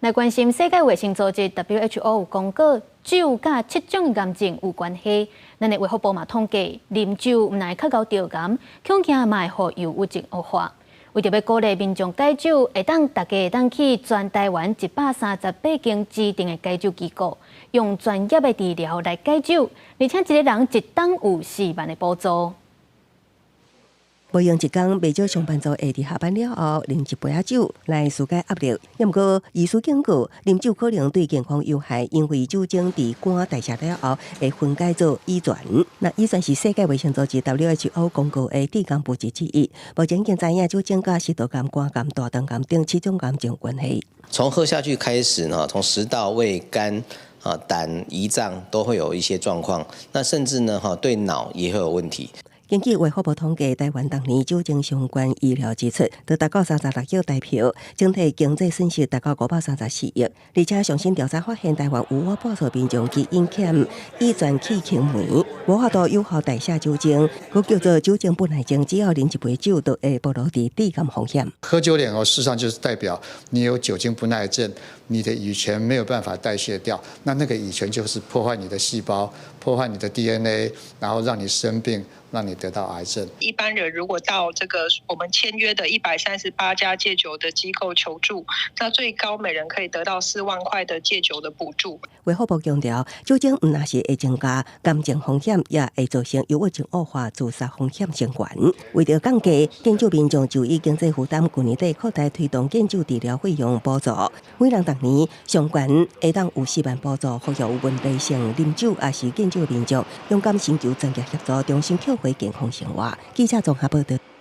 來關心世界衛生組織 WHO 有公告，酒佮七種癌症有關係。咱的衛福部嘛統計，啉酒毋但會較𠢕得癌，恐驚嘛會予憂鬱症惡化。為著欲鼓勵民眾戒酒，會當大家會當去全台灣138間指定的戒酒機構，用專業的治療來戒酒，而且一个人一冬有4萬的補助。無閒一工，袂少上班族會佇下班了後啉一杯仔酒來紓解壓力。毋過，醫師警告，啉酒可能對健康有害，因為酒精佇肝代謝了後會分解做乙醛。那乙醛是世界衛生組織 WHO 公告的致癌物質之一。目前已經知影酒精佮食道癌、肝癌、大腸癌等七種癌症有關係。從喝下去開始呢，從食道、胃、肝、啊膽、胰臟都會有一些狀況，那甚至呢，哈對腦也會有問題。根據衛福部統計，台灣逐年酒精相關醫療支出都達到36億台票，整體經濟損失達到534億。而且上新調查發現，台灣有逾半數民眾基因欠乙醛去氫酶，無法度有效代謝酒精，閣叫做酒精不耐症。只要啉一杯酒，就會暴露佇致癌風險。喝酒臉紅，事實上就是代表你有酒精不耐症，你的乙醛沒有辦法代謝掉，那個乙醛就是破壞你的細胞，破壞你的 DNA，然後讓你生病，讓你得到癌症。一般人如果到這個我們簽約的138家戒酒的機構求助，那最高每人可以得到4萬塊的戒酒的補助。衛福部強調，酒精毋但是會增加癌症風險，也會造成憂鬱症惡化、自殺風險升懸。為著降低戒酒民眾就醫經濟負擔，去年底擴大推動戒酒治療費用補助，每人逐年上懸會當有4萬補助，予有問題性啉酒抑是戒酒民眾，勇敢尋求專業協助，重新抾回健康生活。記者綜合報道。